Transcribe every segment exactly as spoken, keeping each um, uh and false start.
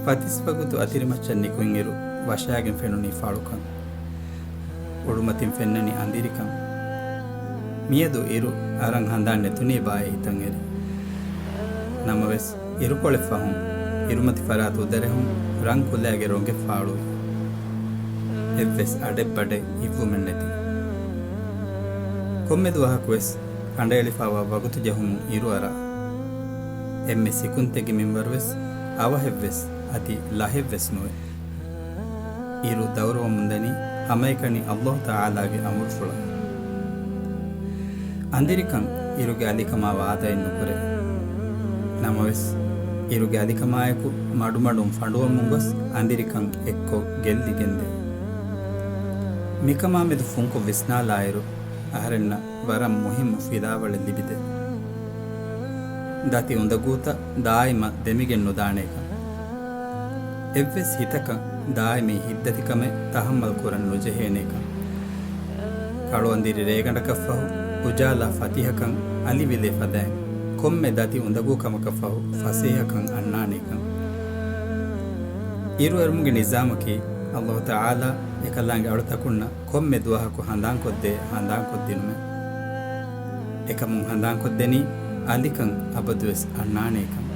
ފަތިސް ވަގުތު އަތިރިމައްޗަށް ނިކުތްއިރު ވަށާގެން ފެނުނީ ފަޅުކަން. އުޑުމަތިން ފެންނަނީ އަނދިރިކަން. މިއަދު އިރު އަރަން ހަނދާން ނެތުނީ ބާއޭ ހިތަށް އެރި. ނަމަވެސް، އިރުކޮޅެއް ފަހުން، އިރުމަތި ފަރާތު އުދަރެހުން ރަން ކުލައިގެ ރޮނގެއް ފާޅުވި. އެއްވެސް އަޑެއްބަޑެއް ހިއްވުމެއް ނެތި. ކޮންމެ ދުވަހަކުވެސް ކަނޑައެޅިފައިވާ ވަގުތު ޖެހުމުން އިރު އަރާ. އެންމެ ސިކުންތެއްގެ މިންވަރުވެސް އަވަހެއްވެސް އަދި ލަހެއްވެސް ނުވޭ. އިރު ދައުރުވަމުންދަނީ ހަމައެކަނި ﷲ ތަޢާލާގެ އަމުރުފުޅަށް. އަނދިރިކަން އިރުގެ އަލިކަމާ ވާދައެއް ނުކުރޭ. ނަމަވެސް، އިރުގެ އަލިކަމާއެކު މަޑުމަޑުން ފަނޑުވަމުން ގޮސް އަނދިރިކަން އެއްކޮށް ގެއްލިގެންދޭ. މިކަމާމެދު ފުންކޮށް ވިސްނާލާއިރު، އަހަރެންނަށް ވަރަށް މުހިއްމު ފިލާވަޅެއް ލިބިދޭ. ދަތި އުނދަގޫތައް ދާއިމަށް ދެމިގެން ނުދާނޭކަން. އެއްވެސް ހިތަކަށް ދާއިމީ ހިތްދަތިކަމެއް ތަހައްމަލް ކުރަން ނުޖެހޭނޭކަން. ކަޅުއަނދިރި ރޭގަނޑަކަށްފަހު އުޖާލާ ފަތިހަކަން އަލިވިލޭ ފަދައިން، ކޮންމެ ދަތި އުނދަގޫކަމަކަށްފަހު ފަސޭހަކަން އަންނާނޭކަން. އިރުއެރުމުގެ ނިޒާމަކީ ﷲ ތަޢާލާ އެކަލާނގެ އަޅުތަކުންނަށް ކޮންމެ ދުވަހަކު ހަނދާންކޮށްދޭ ހަނދާންކޮށްދިނުމެއް. އެކަމުން ހަނދާންކޮށްދެނީ އަލިކަން އަބަދުވެސް އަންނާނޭކަން.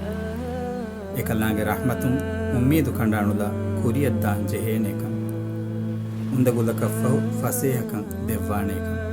އެކަލާނގެ ރަޙްމަތުން އުއްމީދު ކަނޑާނުލާ ކުރިއަށްދާން ޖެހޭނޭކަން. އުނދަގުލަކަށްފަހު ފަސޭހަކަން ދެއްވާނޭކަން.